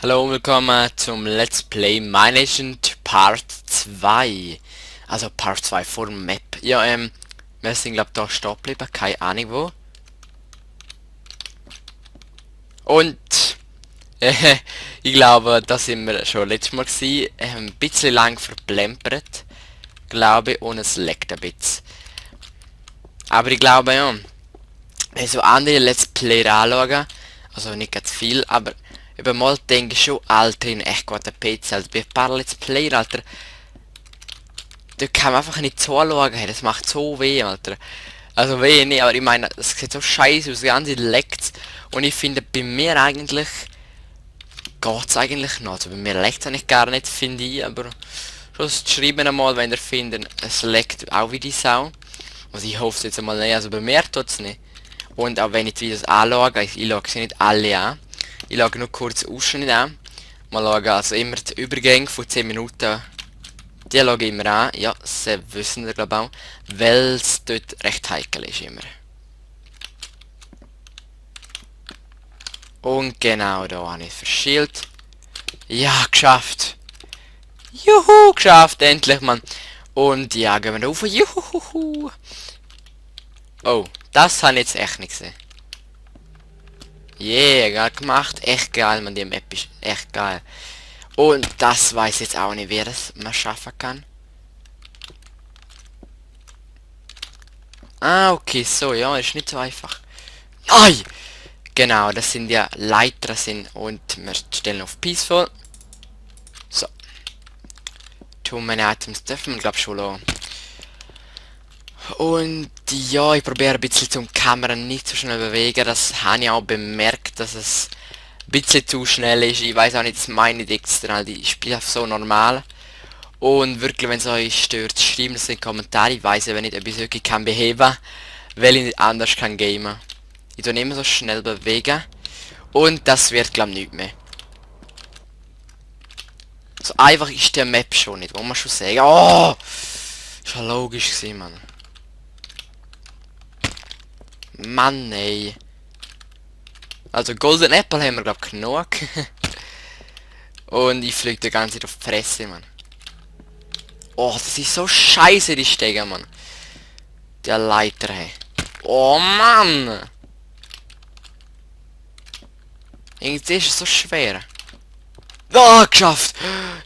Hallo und willkommen zum Let's Play Mine Agent Part 2. Also Part 2 vor dem Map. Ja, wir sind glaube da stehen geblieben, keine Ahnung wo. Und ich glaube, da sind wir schon letztes Mal gewesen. Ein bisschen lang verplempert, glaube ich, und es leckt ein bisschen. Aber ich glaube ja, wenn so andere Let's Player anschauen, also nicht ganz viel, aber über mal denke ich schon, Alter, in echt guter PC, also bei ein paar Let's Player, Alter, da kann man einfach nicht zuschauen, hey, das macht so weh, Alter. Also weh nicht, aber ich meine, das sieht so scheiße aus, das ganze leckt. Und ich finde, bei mir eigentlich geht's eigentlich noch, also bei mir leckt es eigentlich gar nicht, finde ich, aber schon schreiben einmal, wenn ihr findet, es leckt auch wie die Sau. Also ich hoffe es jetzt einmal nicht, also bei mir tut's nicht. Und auch wenn ich die Videos anschaue, ich schaue sie nicht alle an. Ich schaue nur kurz Ausschnitte an. Mal schauen, also immer die Übergänge von 10 Minuten. Die schaue ich immer an. Ja, sie wissen wir glaube ich auch. Weil es dort recht heikel ist immer. Und genau, da habe ich verschielt. Ja, geschafft. Juhu, geschafft, endlich, Mann. Und ja, gehen wir rauf. Juhu. Oh, das habe ich jetzt echt nicht gesehen. Yeah, geil gemacht. Echt geil, man, die Map ist echt geil. Und das weiß jetzt auch nicht, wer das mal schaffen kann. Ah, okay, so, ja, ist nicht so einfach. Nein! Genau, das sind ja Leiter sind und wir stellen auf Peaceful. So. Tun meine Items dürfen wir, glaube schon lassen. Und ja, ich probiere ein bisschen zum Kamera nicht so schnell bewegen. Das habe ich auch bemerkt, dass es ein bisschen zu schnell ist. Ich weiß auch nicht, das meine ich extra. Ich spiele so normal. Und wirklich, wenn es euch stört, schreibt es in die Kommentare. Ich weiß aber nicht, ob ich es wirklich kann beheben, weil ich nicht anders kann gamen. Ich tue immer so schnell bewegen. Und das wird, glaube ich, nicht mehr. So einfach ist der Map schon nicht, wo man schon sagen. Oh! Ist ja logisch gewesen, Mann. Mann, ey. Also Golden Apple haben wir glaube ich genug. Und ich fliege die ganze Zeit auf die Fresse, Mann. Oh, das ist so scheiße, die Stege, Mann. Der Leiter, hey. Oh, Mann. Irgendwie ist es so schwer. Oh, geschafft.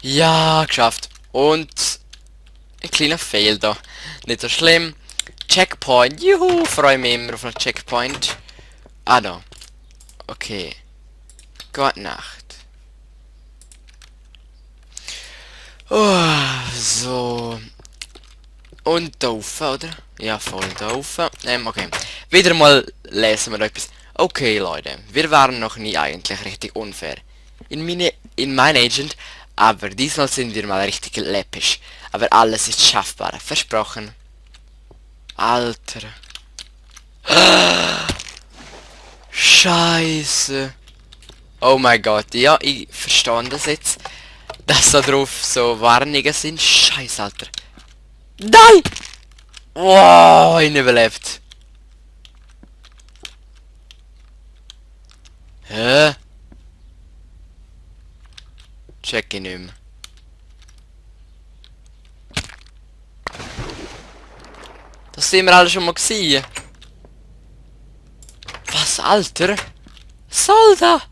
Ja, geschafft. Und ein kleiner Fail da. Nicht so schlimm. Checkpoint. Juhu, freue mich immer auf einen Checkpoint. Ah, da. Okay. Gute Nacht. Oh, so. Und da rauf, oder? Ja, voll da rauf. Okay. Wieder mal lesen wir etwas. Okay, Leute. Wir waren noch nie eigentlich richtig unfair. In Mine Agent. Aber diesmal sind wir mal richtig läppisch. Aber alles ist schaffbar. Versprochen. Alter. Scheiße. Oh mein Gott. Ja, ich verstehe das jetzt. Dass da drauf so Warnungen sind. Scheiße, Alter. Nein! Wow, ich überlebt. Hä? Check ich nicht mehr. Das sind wir alle schon mal gesehen. Was, Alter? Soll da?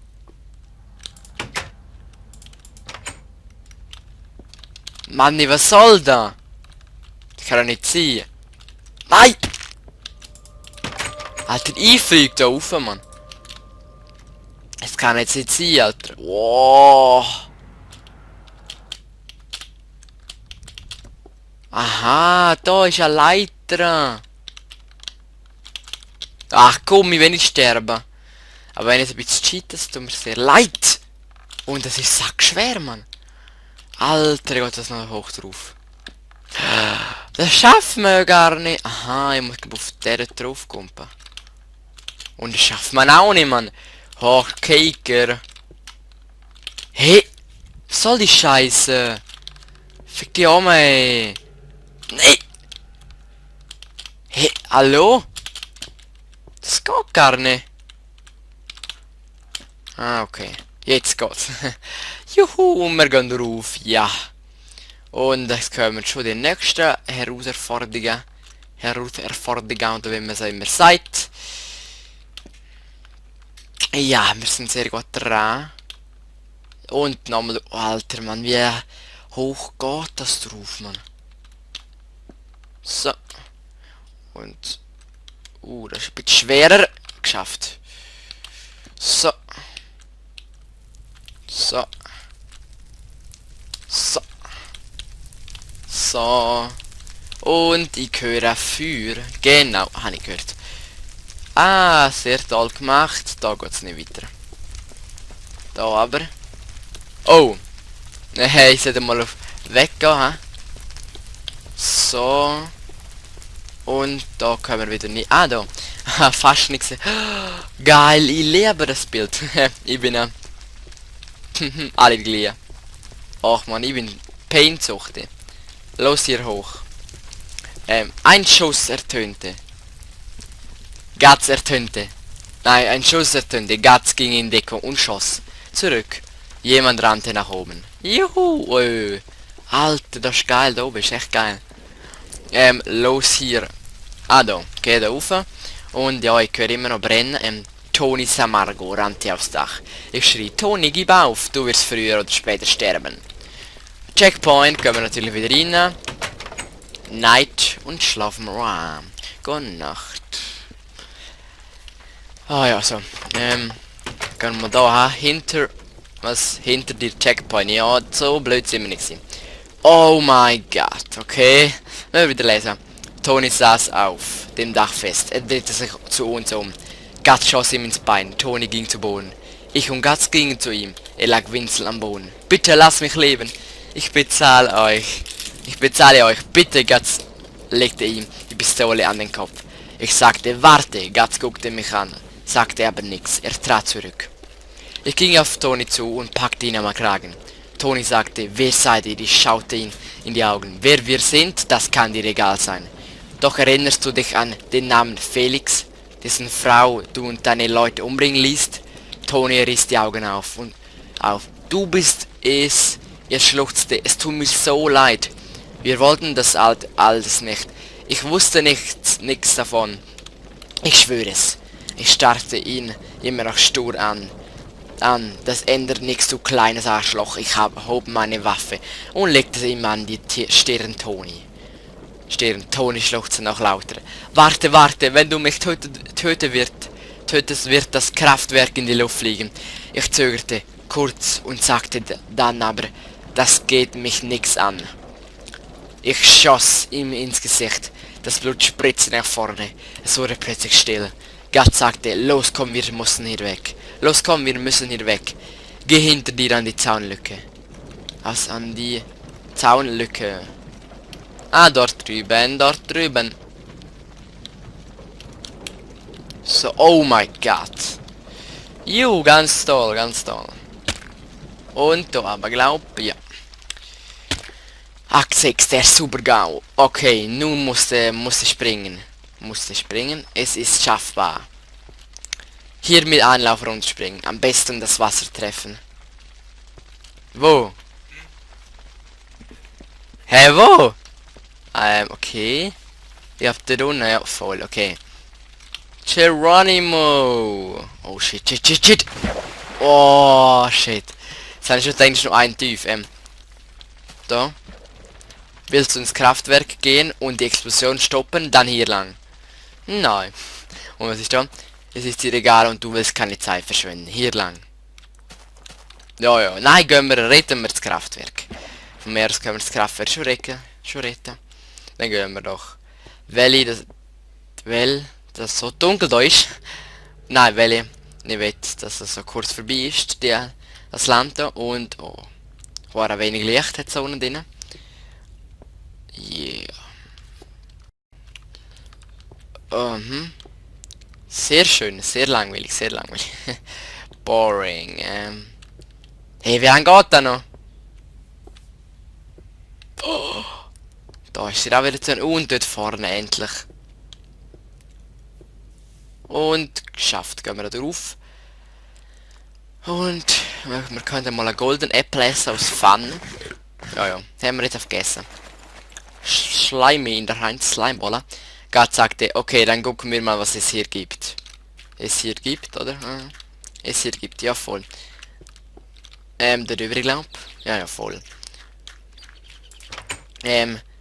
Manni, was soll da? Das kann doch nicht sein. Nein! Alter, ich fliege da rauf, Mann. Das kann jetzt nicht sein, Alter. Wow. Aha, da ist ein Leiter. Ach komm, ich will nicht sterben. Aber wenn ich ein bisschen cheat, das tut mir sehr leid. Und das ist sackschwer, Mann. Alter, geht das noch hoch drauf. Das schaffen wir gar nicht. Aha, ich muss auf der drauf kommen. Und das schafft man auch nicht, Mann. Hochkicker. Hey, was soll die Scheiße? Fick die Oma, ey. Nee! Hey, hallo? Das geht gar nicht. Ah, okay. Jetzt geht's. Juhu, wir gehen drauf. Ja. Und jetzt kommen schon die nächsten Herausforderungen. Herausforderungen, oder wie man es immer sagt. Ja, wir sind sehr gut dran. Und nochmal, oh, Alter, Mann, wie hoch geht das drauf, Mann? So. Und, das ist ein bisschen schwerer. Geschafft. So. So. So. So. Und ich höre Feuer. Genau, habe ich gehört. Ah, sehr toll gemacht. Da geht es nicht weiter. Da aber. Oh. Hey, ich sollte mal auf weggehen. He? So. Und da können wir wieder nicht. Ah, da. Fast nichts. Geil, ich liebe das Bild. Ich bin alle gleich. Ach man, ich bin Paintsuchte. Los hier hoch. Ein Schuss ertönte. Gatz ertönte. Nein, ein Schuss ertönte. Gatz ging in Deckung und schoss. Zurück. Jemand rannte nach oben. Juhu. Alter, das ist geil. Da oben ist echt geil. Los hier. Ah, da. Geh da rauf. Und ja, ich höre immer noch brennen. Tony Samargo rannte aufs Dach. Ich schrie, Tony, gib auf. Du wirst früher oder später sterben. Checkpoint. Gehen wir natürlich wieder rein. Night und schlafen wir. Gute Nacht. Ah ja, so. Gehen wir da hinter. Was? Hinter dir Checkpoint. Ja, so blöd sind wir nicht gewesen. Oh mein Gott, okay. Wir wieder lesen. Tony saß auf dem Dach fest. Er drehte sich zu uns um. Gatz schoss ihm ins Bein. Tony ging zu Boden. Ich und Gatz gingen zu ihm. Er lag winselnd am Boden. Bitte lasst mich leben. Ich bezahle euch. Ich bezahle euch. Bitte, Gatz legte ihm die Pistole an den Kopf. Ich sagte, warte. Gatz guckte mich an, sagte aber nichts. Er trat zurück. Ich ging auf Tony zu und packte ihn am Kragen. Tony sagte, wer seid ihr? Ich schaute ihn in die Augen. Wer wir sind, das kann dir egal sein. Doch erinnerst du dich an den Namen Felix, dessen Frau du und deine Leute umbringen ließt? Tony riss die Augen auf. Du bist es. Er schluchzte. Es tut mir so leid. Wir wollten das alles nicht. Ich wusste nichts davon. Ich schwöre es. Ich starrte ihn immer noch stur an. Das ändert nichts, du kleines Arschloch. Ich hob meine Waffe und legte sie ihm an die Stirn Tony. Tony schluchzte noch lauter. Warte, wenn du mich tötest, wird das Kraftwerk in die Luft fliegen. Ich zögerte kurz und sagte dann aber, das geht mich nix an. Ich schoss ihm ins Gesicht. Das Blut spritzte nach vorne. Es wurde plötzlich still. Gott sagte, los komm, wir müssen hier weg. Los komm, wir müssen hier weg. Geh hinter dir an die Zaunlücke. Was an die Zaunlücke? Ah, dort drüben. So, oh mein Gott. Ganz toll. Und da aber glaub, ja. Akt 6, der Supergau. Okay, nun musste springen. Es ist schaffbar. Hier mit Anlauf runterspringen. Am besten das Wasser treffen. Wo? Hä, wo? Okay. Ihr habt da unten, ja, voll, okay. Geronimo. Oh, shit. Oh, shit. Jetzt habe ich schon gedacht, nur ein Tief, Da. Willst du ins Kraftwerk gehen und die Explosion stoppen, dann hier lang. Nein. Und was ist da? Es ist dir egal und du willst keine Zeit verschwenden. Hier lang. Ja. Nein, retten wir das Kraftwerk. Von mir aus können wir das Kraftwerk schon retten. Dann gehen wir doch. Weil das so dunkel da ist. Nein, weil ich will, dass es so kurz vorbei ist, das Land da. Und, oh. War ein wenig Licht hat so unten drin. Yeah. Sehr schön, sehr langweilig. Boring. Hey, wie lange geht da noch? Oh, Da ist sie auch wieder zu tun. Und dort vorne endlich. Und geschafft. Gehen wir da drauf. Und wir können mal einen Golden Apple essen aus Fun. Ja. Haben wir jetzt aufgegessen. Slimy in der Hand. Slimeball. Gott sagte, okay, dann gucken wir mal, was es hier gibt. Es hier gibt, oder? Es hier gibt, ja voll. Der übrige glaub. Ja, voll.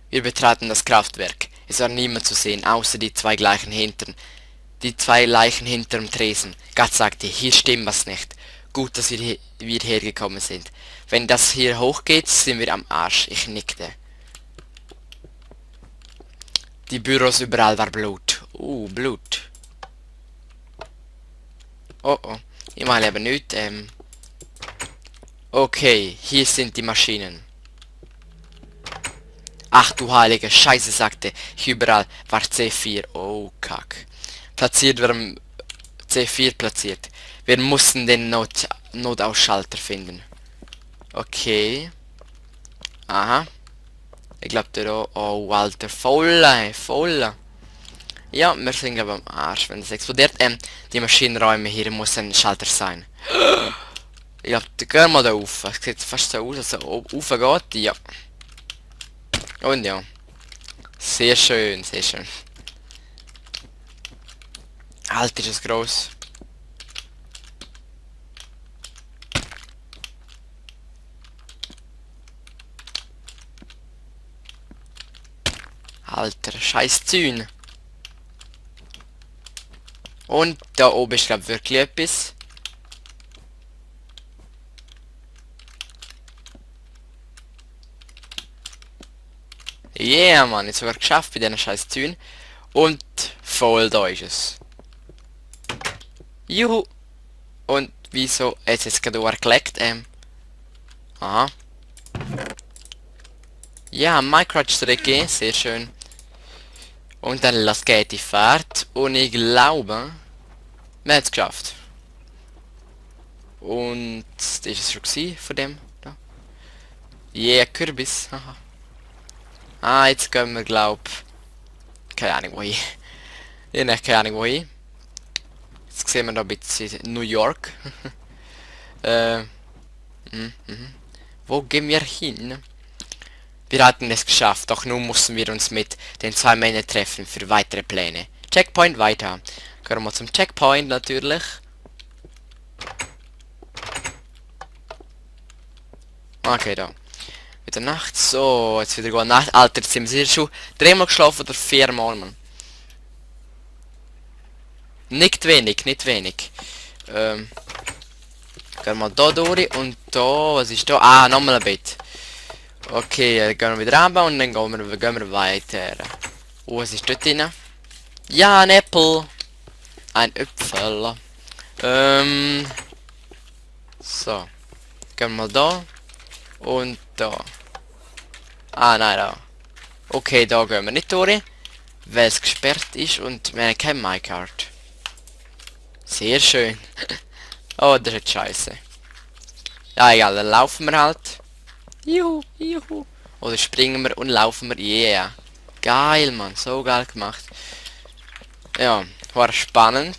Wir betraten das Kraftwerk. Es war niemand zu sehen, außer die zwei Leichen hinter dem Tresen. Gott sagte, hier stimmt was nicht. Gut, dass wir hergekommen sind. Wenn das hier hochgeht, sind wir am Arsch. Ich nickte. Die Büros überall war Blut. Blut. Oh. Ich meine aber nicht. Okay, hier sind die Maschinen. Ach du heilige Scheiße, sagte ich überall. War C4. Oh, kack. Platziert, wir haben C4 platziert. Wir mussten den Notausschalter finden. Okay. Aha. Ich glaube der oh Alter, voll. Ja, wir sind glaube am Arsch, wenn es explodiert. Die Maschinenräume hier muss ein Schalter sein. Ich glaube, geh mal da rauf. Es sieht fast so aus, als er rauf geht. Ja. Und ja. Sehr schön, sehr schön. Alter, ist das gross. Alter, scheiß Zün. Und da oben ist glaube wirklich etwas. Yeah, Mann, jetzt sogar geschafft bei diesen scheiß Zün. Und voll da ist es. Juhu. Und wieso? Jetzt ist es gerade erkleckt. Aha. Ja, Minecraft-Strecke, sehr schön. Und dann las geht die Fahrt. Und ich glaube, wir haben es geschafft. Und das ist es schon gewesen von dem. Da. Yeah, Kürbis. Aha. Ah, jetzt gehen wir, glaub. Keine Ahnung wohin. Ich habe keine Ahnung wohin. Jetzt sehen wir da ein bisschen New York. Wo gehen wir hin? Wir hatten es geschafft, doch nun mussten wir uns mit den zwei Männern treffen für weitere Pläne. Checkpoint weiter. Gehen wir mal zum Checkpoint natürlich. Okay, da. Wieder Nacht. So, jetzt wieder gute Nacht. Alter, jetzt sind wir schon dreimal geschlafen oder viermal, Mann. Nicht wenig, nicht wenig. Gehen wir mal da durch und da, was ist da? Ah, nochmal ein Bett. Okay, gehen wir wieder runter und dann gehen wir weiter. Oh, was ist dort drin? Ja, ein Apple. Ein Äpfel. So. Gehen wir mal da. Und da. Ah, nein, da. Okay, da gehen wir nicht durch, weil es gesperrt ist und wir haben kein Minecart. Sehr schön. Oh, das ist jetzt scheiße. Ja, egal, dann laufen wir halt. Juhu. Oder springen wir und laufen wir. Yeah. Geil, Mann. So geil gemacht. Ja, war spannend.